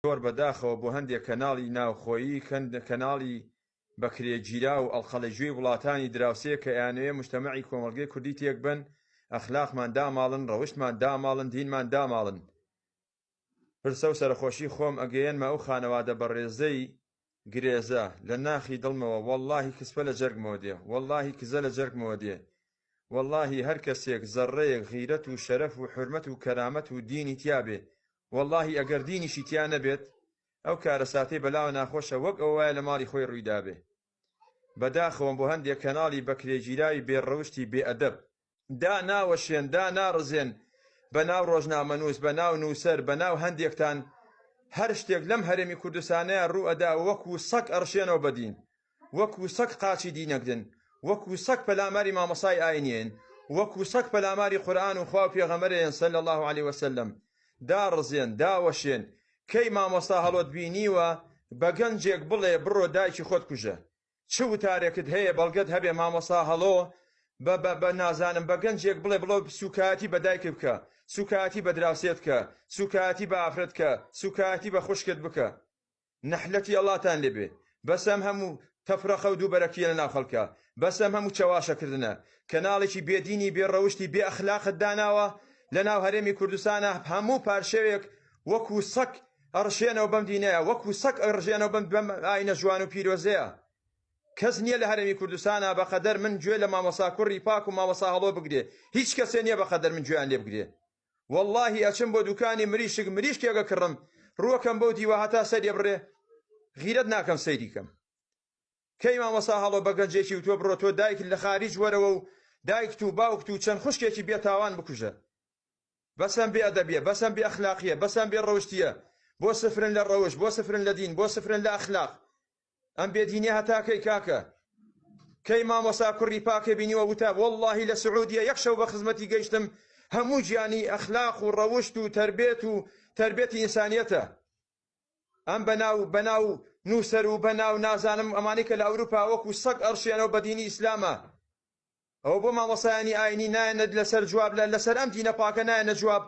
زۆر بەداخەوە بۆ هەندێک کەناڵی ناوخۆیی کەناڵی بەکرێگیراو و ئەڵقەلەگوێی وڵاتانی دراوسێ کە ئەیانەوێ موجتەمەعی کۆمەڵگەی کوردی تێکبەن ئەخلاقمان داماڵن ڕەوشتمان داماڵن دینمان داماڵن پرسە و سەرەخۆشی خۆم ئەگەیەنمە ئەو خانەوادە بەڕێزەی گرێزە لە ناخی دڵمەوە وەڵاهی کسپە لە جەرگمەوە دێ وەڵاهی کزە لە جەرگمەوە دێ وەڵاهی هەر کەسێک زەڕەیەک غیرەت و شەرەف و حورمەت و کەرامەت و دینی تیابێ وەڵاهی ئەگەر دینیشی تیا نەبێت ئەو کارەساتەی بەلاوە ناخۆشە وەک ئەوە وایە لە ماڵی خۆی ڕوویدابێ بەداخەوەم بۆ هەندێک کەناڵی بەکرێگیراوی بێ ڕەوشتی بێ ئەدەب. دا ناوەشێن دا ناڕزێن بە ناو ڕۆژنامەنووس بە ناو نووسەر بە ناو هەندێکتان هەر شتێک لەم هەرێمی کوردستانەیە ڕوو ئەدا وەکو سەگ ئەڕشێنەوە بە دین وەکو سەگ قاچی دینەکدن وەکو سەگ پەلاماری مامۆسای ئاینیێن وەکو سەگ پەلاماری قورئان و خوا و پێغەمبەرێن صلی اللە علیە وسلم داڕزێن داوەشێن کەی مامۆستا هەڵۆت بینیوە بە گەنجێک بڵێ بڕۆ دایکی خۆت کوژە چ وتارێکت هەیە بەڵگەت هەبێ مامۆستا هەڵۆ بە بە بە نازانم بە گەنجێک بڵێ بڵۆ سوکایەتی بە دایکت بکە سوکایەتی بە دراوسێت کە سوکایەتی بە ئافرەت کە سوکایەتی بە خوشکت بکە نەحلەتی ئەڵاتان لێبێ بەس ئەم هەموو تەفرەقە و دووبەرەکیە لەناو خەڵکە بەس ئەم هەموو چەواشە کردنە کەناڵێکی بێدینی بێ ڕەوشتی بێ ئەخلاقت داناوە لەناو هەرێمی کوردستانە هەموو پارشێوێک وەکو سەگ ئەڕشێنەوە بەم دینەیە وەکو سەگ ئەڕژێنەوە بەم بەم ئاینە جوان و پیرۆزەیە کەس نییە لە هەرێمی کوردستانە بەقەدەر من گوێ لە مامۆسا کوڕی پاک و مامۆسا هەڵۆ بگرێ هیچ کەسێ نییە بەقەدەر من گوێیان لێ بگرێ وەڵاهی ئەچم بۆ دوکانی مریشک مریشکێک ئەکڕم ڕووەکەم بەو دیوە هەتا سەری بڕێ غیرەت ناکەم سەیری کەم کەی مامۆستا هەڵۆ بە گەنجێکی وتوە بڕۆ تۆ دایکت لە خاریج وەرەوە و دایکت و باوکت و چەند خوشکێکی بێتاوان بکوژە بەس ئەم بێ ئەدەبیە بەس ئەم بێ ئەخلاقیە بەس ئەم بێ ڕەوشتیە بۆ سفرن لە ڕەوشت بۆ سفرن لە دین بۆ سفرن لە ئەخلاق ئەم بێدینیە هەتا کەی کاکە کەی مامۆستا کوڕی پاکە بینیوە وتە وەڵڵاهی لە سعودیە یەک شەو بە خزمەتی گەیشتم هەموو گیانی ئەخلاق و ڕەوشت و تەربێت و تەربێتی ئینسانیەتە ئەم بەناو بەناو نووسەر و بەناو نازانم ئەمانەی کە لە ئەوروپا وەکو سەگ ئەڕشێنەوە بە دینی ئیسلامە ئەوە بۆ مامۆستایانی ئاینی نایەنە لەسەر جواب لەسەر ئەم دینە پاکە نایەنە جواب.